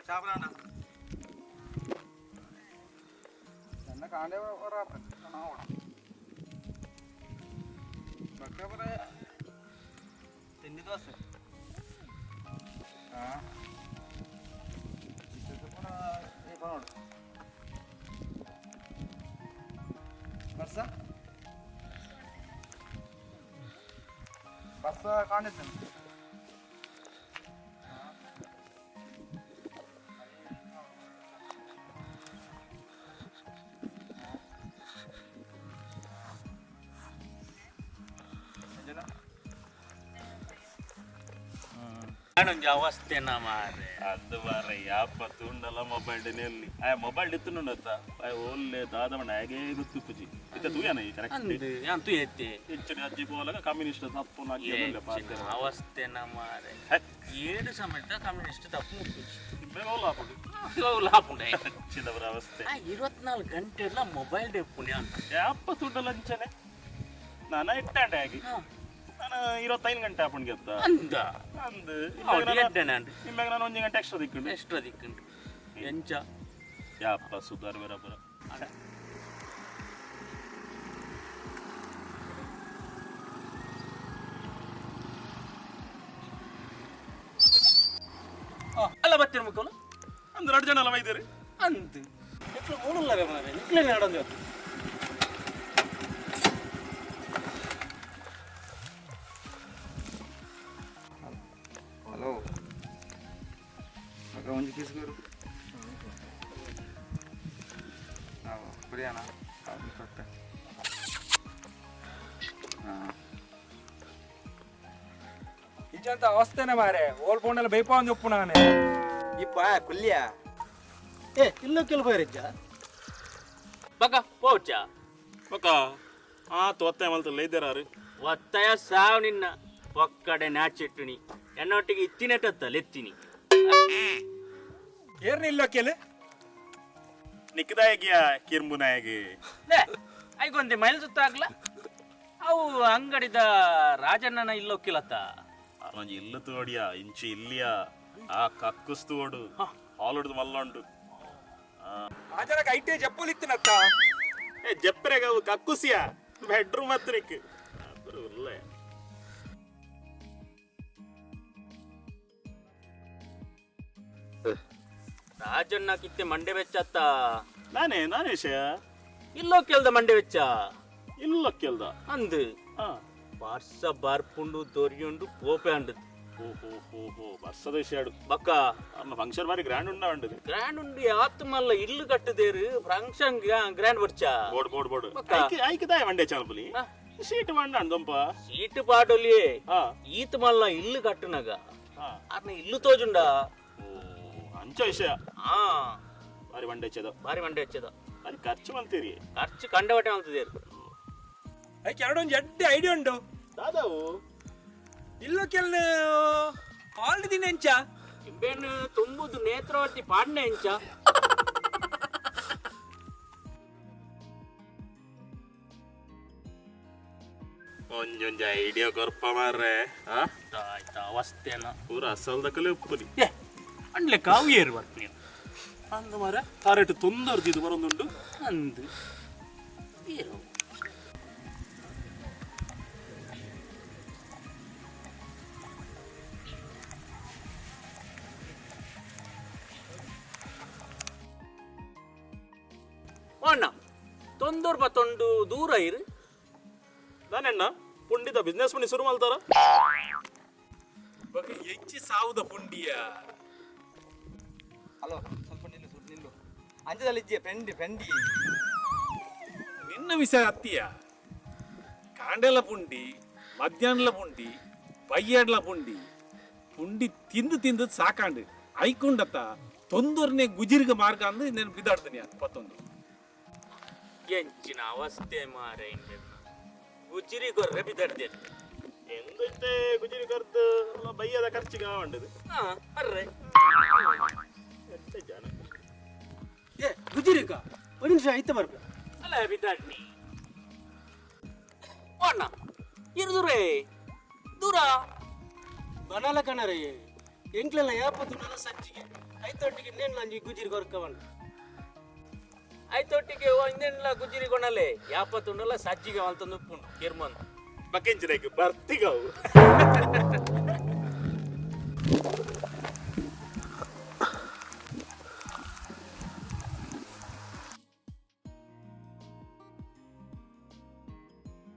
ಚಾಪರಾಣ ನನ್ನ ಕಾಂಡೆ ತಿಂಡಿ ದೋಸೆ. ಹಾಂ, ನೋಡು ಬರ್ಸ ಬರ್ಸ ಕಾಣಿಸ್ತೇನೆ. ಒಂಜಿ ಅವಸ್ಥೆನ ಮಾರೆ. ಅದು ಮಾರೆ, ಯಾಪ ತೂಂಡಲ ಮೊಬೈಲ್ ಡೆಲ್ಲಿ. ಆಯ ಮೊಬೈಲ್ ಇತ್ತುಂಡತ್ತ ಆಯ ಓಲ್ಲೆ ದಾದ ಮಣ್ಣ ಹಾಗೆ ಗೊತ್ತಿಪ್ಪುಜಿ. ಇತ್ತ ತೂಯನ ಈ ಕರೆಕ್ಟ್. ಅಂದ್ ಯಾನ್ ತೂಯೆತ್ತೆ. ಹೆಚ್ಚಿನ ಅಜ್ಜಿ ಪೋಲಗ ಕಮ್ಯುನಿಸ್ಟ್ ತಪ್ಪು ನಾಕಿ ಪಾತೆರ. ಅವಸ್ಥೆನ ಮಾರೆ, ಏಳು ಸಮೇತ ಕಮ್ಯುನಿಸ್ಟ್ ತಪ್ಪು ಮುಕ್ಕುಜಿ. ಬೇಗ ಓಲ ಹಾಪುಂಡು. ಲಾಪುಂಡೆ. ಹೆಚ್ಚಿನವರ ಅವಸ್ಥೆ. ಆ 24 ಗಂಟೆ ಎಲ್ಲ ಮೊಬೈಲ್ ಡೆಪ್ಪುನೆ ಅಂತ. ಯಾಪ ತೂಂಡಲ ಅಂಚನೆ ನಾನು ಇಟ್ಟಾಂಡೆ ಹಾಗೆ. ನಾನು 25 ಗಂಟೆ ಆಪುಂಡು ಗೆತ್ತ. ಅಂದ. ಅಂದ್. ಎಡ್ಡೆನೆ ಅಂಡ್. ನಿಮ್ಮಾಗ ನಾನು ಒಂಜಿ ಗಂಟೆ ಎಕ್ಸ್ಟ್ರಾ ದಿಕ್ಕುಂಡು. ಎಕ್ಸ್ಟ್ರಾ ದಿಕ್ಕುಂಡು ಎಂಚ. ಯಾಪ ಸುಧಾರ್ ಬೇರಪುರ. ಅಲ್ಲ ಬತ್ತಿರ ಮುಕ್ಕಲು. ಅಂದ್ರೆ ಎರಡು ಜನ ಅಲ್ಲ ಬೈದೇರಿ. ಅಂದ್ ಎಕ್ಲು ಮೂಡುಲ್ಲವೆ ಮಾರೆ, ನಿಕ್ಲೆ ನಡಂದು. ಹಲೋ, ಮಗ ಒಂಜಿ ಪೀಸ್ ಕೊರು. ಹಾಂ, ಕುರಿಯಾನ ಕೊಟ್ಟೆ. ಹಾಂ. ಇಂಚಂತ ಅವಸ್ಥೆನೆ ಮಾರೆ, ಓಲ್ ಫೋನಲ್ಲಿ ಬೈಪ ಒಂದು ಉಪ್ಪು ನಾನೇ. ಇಪ್ಪ ಕುಲ್ಲಿಯ. ಏ ಇಲ್ಲ, ಕೆಲವು ಬೈರಜ್ಜ. ಬಕ ಪೋಚ. ಬಕ್ಕ ಆ ತೋತ್ತೆ ಮಲ್ತಲ್ಲ ಇದ್ದಾರು. ಒತ್ತಾಯ ಸಾವ್ ನಿನ್ನ ಒಕ್ಕಡೆ ನಾಚಿಟ್ಟುನಿ ಎನ್ನೊಟ್ಟಿಗೆ ಇತ್ತಿನೆಟತ್ತಲ್ಲ ಎತ್ತಿನಿ. ಏರ್ನ ಇಲ್ಲ ಕೇಳಿ. ನಿಕ್ಕದಾಗಿಯ ಕಿರ್ಂಬುನಾಯಗಿ. ಲೇ, ಐಗೊಂದೆ ಮೈಲ್ ಸುತ್ತಾಗ್ಲ ಅವು ಅಂಗಡಿದ ರಾಜಣ್ಣನ ಇಲ್ಲೊಕ್ಕಿಲತ್ತ. ಒಂಜಿ ಇಲ್ಲು ತೋಡಿಯ ಇಂಚಿ ಇಲ್ಲಿಯ ಆ ಕಕ್ಕುಸ್ ತೋಡು ಹಾಲುಡ್ದು ಮಲ್ಲೊಂಡು. ಆ ಜನಕ್ಕೆ I T ಜಪ್ಪುಲ್ ಇತ್ತಿನತ್ತ. ಏ ಜಪ್ಪರೆಗ ಅವು ಕಕ್ಕುಸಿಯ ಬೆಡ್ರೂಮ್ ಹತ್ರಕ್ಕೆ ಅದ್ರ ಉಲ್ಲ. ರಾಜಣ್ಣ ಕಿತ್ತೆ ಮಂಡೆ ಬೆಚ್ಚತ್ತ. ನಾನೇ ನಾನೇ ವಿಷಯ. ಇಲ್ಲೊಕ್ಕೆಲ್ದ ಮಂಡೆ ಬೆಚ್ಚ. ಇಲ್ಲೊಕ್ಕೆಲ್ದ. ಅಂದು. ಹಾ. ಬರ್ಸ ಬರ್ಪುಂಡು ದೊರಿಯುಂಡು ಪೋಪೆ ಅಂಡದು. ಹೋ ಹೋ ಹೋ ಹೋ, ಬರ್ಸದ ವಿಷಯ ಆಡು. ಬಕ್ಕ. ಅಮ್ಮ ಫಂಕ್ಷನ್ ಬಾರಿ ಗ್ರ್ಯಾಂಡ್ ಉಂಡ ಉಂಡದು. ಗ್ರ್ಯಾಂಡ್ ಉಂಡು ಯಾತ್ ಮಲ್ಲ ಇಲ್ಲು ಕಟ್ಟದೇರು, ಫಂಕ್ಷನ್ ಗ್ರ್ಯಾಂಡ್ ಬರ್ಚ. Board board board. ಬಕ್ಕ. ಐಕೆ ಐಕೆ ದಾಯ ಮಂಡೆ ಚಾಲ್ಪುಲಿ. ಹಾ. ಸೀಟ್ ಮಂಡ ಅಂದೊಂಪ. ಸೀಟ್ ಪಾಡೊಲಿಯೇ. ಹಾ. ಈತ್ ಮಲ್ಲ ಇಲ್ಲು ಕಟ್ಟುನಗ ಹಾ. ಅರ್ನ ಇಲ್ಲು ತೋಜುಂಡ. ಓ ಅಂಚ ವಿಷಯ. ಹಾ. ಬಾರಿ ಮಂಡೆ ಹೆಚ್ಚದ. ಬಾರಿ ಮಂಡೆ ಹೆಚ್ಚದ. ಬಾರಿ ಖರ್ಚು ಮಲ್ತೀರಿ. ಖರ್ಚು ಕಂಡವಟೆ ಮಲ್ತದೇರು. ಐಕೆ ಎರಡೊಂದು ಎಡ್ಡೆ ಐಡಿಯಾ ಉಂಡು. ದಾದಾವು. ಇಲ್ಲ ಕೆಲ್ ಹಾಲ್ ದಿನ ಎಂಚ. ಇಂಬೇನು ತುಂಬುದು ನೇತ್ರಾವತಿ ಪಾಡ್ನೆ ಎಂಚ. ಒಂಜೊಂಜಿ ಐಡಿಯಾ ಕೊರ್ಪ ಮಾರ್ರೆ. ಆ ಆಯ್ತಾ ಅವಸ್ಥೆನ. ಪೂರ ಅಸಲ್ದಕಲೆ ಉಪ್ಪುಲಿ. ಏ ಅಂಡ್ಲೆ ಕಾವು ಏರು ಬರ್ತೀನಿ. ಅಂದ ಮಾರ ತಾರೆಟ್ ತೊಂದರ್ದು ಇದು ಬರೊಂದುಂಡು. ಅಂದು ಏರು ಅಣ್ಣ ತೊಂದೂರು ಬತ್ತೊಂಡು ದೂರ ಇರು. ನಾನಣ್ಣ ಪುಂಡಿದ ಬಿಸ್ನೆಸ್ ಮನಿ ಶುರು ಮಲ್ತಾರ. ಬೊಕ ಹೆಚ್ಚಿ ಸಾವುದ ಪುಂಡಿಯ. ಹಲೋ, ಸ್ವಲ್ಪ ನಿಲ್ಲು, ಸ್ವಲ್ಪ ನಿಲ್ಲು. ಅಂಚದಲ್ಲಿ ಇಜ್ಜೆ ಫ್ರೆಂಡ್ ಫ್ರೆಂಡಿ. ನಿನ್ನ ವಿಷಯ ಅತ್ತಿಯ ಕಾಂಡೆಲ ಪುಂಡಿ, ಮಧ್ಯಾಹ್ನಲ ಪುಂಡಿ, ಬಯ್ಯಾಡ್ಲ ಪುಂಡಿ. ಪುಂಡಿ ತಿಂದು ತಿಂದು ಸಾಕಾಂಡು ಐಕೊಂಡತ್ತ ತೊಂದರ್ನೆ ಗುಜಿರ್ಗ ಮಾರ್ಗ ಅಂದು నేను ಬಿದಾಡ್ತೀನಿ ಪತ್ತೊಂದು. ಎಂಚಿನ ಅವಸ್ಥೆ ಮಾರೆ, ಗುಜಿರಿ ಗೊರ್ರೆ ಬಿದಡ್ದೆ. ಎಂದೈತೆ ಗುಜಿರಿ ಕರ್ದು ಅಲ್ಲ ಬಯ್ಯದ ಖರ್ಚಿಗೆ ಉಂಡದು. ಹಾ ಅರ್ರೆ. ಎಂತ ಜನ. ಏ ಗುಜಿರಿಕ ಒಂದು ನಿಮಿಷ ಐತೆ ಬರ್ಬ. ಅಲ್ಲ ಬಿದಾಡ್ನಿ ಅಣ್ಣ ಇರುದುರೇ ದೂರ. ಬನಾಲ ಕಣರೇ, ಎಂಕ್ಲೆಲ್ಲ ಯಾಪ ದುಡ್ಡಲ್ಲ ಸಜ್ಜಿಗೆ ಐತೊಟ್ಟಿಗೆ ಇನ್ನೇನು ಅಂಜಿ ಗುಜಿರಿ ಕೊರ್ಕವನ್. ಐತೊಟ್ಟಿಗೆ ಒಂದೆನ್ಲ ಗುಜಿರಿ ಕೊಣಲೆ ಯಾಪ ತುಂಡಲ ಸಜ್ಜಿಗೆ ಮಲ್ತೊಂದು ಉಪ್ಪುಂಡು ಕಿರ್ಮಂದು. ಬಕೆಂಚಿನೈಕ್ ಬರ್ತಿಗವು.